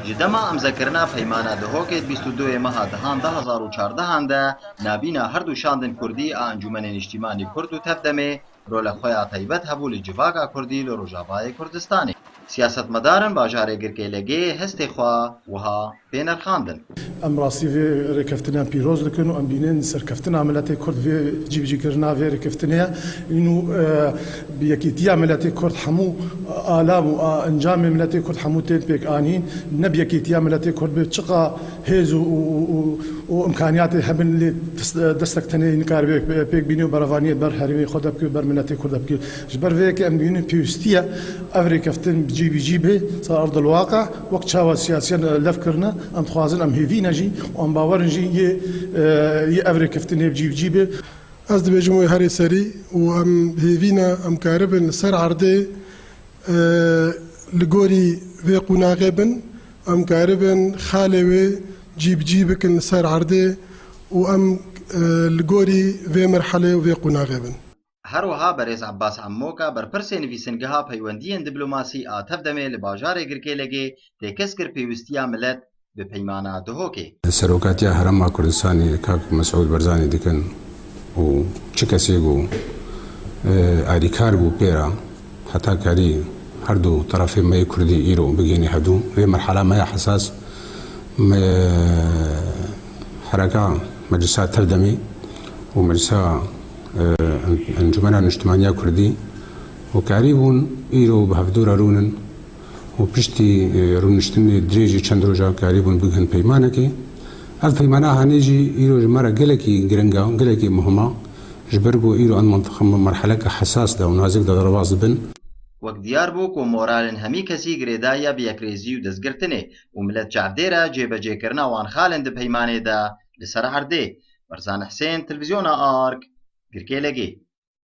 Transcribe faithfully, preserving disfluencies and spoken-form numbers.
Ji dema îmzekirina peymana Duhokê di bîst û duyê meha dehan du hezar û çardehan de nabîna her du şandên kurdî a Encûmenê Niştîmanî Kurd û Tevdemê role xwe ya taybet hebû li civaka kurdî li Rojavayê Kurdistanê. Siyasetmedaran bajarê Girkêlegê hestê xwe wiha pê nirxandin. Em rastî vê rêkeftinê em pîroz dikin û em bînin serkeftina miletê Kurd vê cîbicîkirina vê rêkeftinê ye. Îno, e, bi yekîtiya miletê Kurd hemû alam û a-, encamê miletê Kurd hemû tên pêk anîn. Ne bi yekîtiya miletê Kurd be, çiqa hêz û, û, û, û, û imkaniyatê hebin lê des-, destek tenê nikaribe pê-, pêk bînî û berevaniyê ber herêmê xwe de bikî û ber miletê Kurd de bikî. Ji ber vê yekê em dibînin pêwîstî ye ev rêkeftin bi cî bi cî bê, ser erdil waqe, wek çawa siyasiyan lev kirine, em dixwazin, em hêvî ne jî û em bawer in jî yê, e, yê ev rêkeftinê bi cî bi cî bê. Ez dibêjim wê herê serî û em hêvî ne, em karibin li ser erdê, e, li gorî vê qûnaxê bin, em karibin xalê wê cî bi cî bikin li ser erdê û em, e, li gorî vê merhelê û vê qûnaxê bin. Her wiha berêz Ebbas Emmoka berpirsê nivîsingeha peywendiyên diplomasî a Tevdemê li bajarê Girkêlegê têkez kir pêwîstiya milet bi peymana Duhokê. Serokatiya Herêma Kurdistanê kak Mesûd Barzanî dikin û çi kesê bû, e, alîkar bû pê re, heta karî her du terefê me yê kurdî îro bigihînî hevdû. Vê merhela me ya hesas, me hereka Meclisa Tevdemê û Meclisa, e, Encûmena Niştimaniya Kurdî û karîbûn îro bi hevdû re rûnin û piştî, e, rûniştinê dirêjî çend roja karîbûn bigihin peymanekê. Ev peymana hanê jî îro ji me re gelekî giring e, gelekî muhim e. Ji ber ku îro em mintiqa me merheleke hesas de û nazik de derbas dibin. Wek diyar bû ku moralên hemî kesî girêdayî ye bi yekrêzî û destgirtinê û milet çavdêr e cêbecêkirina wan xalên di peymanê de li ser erdê. Berzan Husên, Televîzyona Ark, Girkêlegê.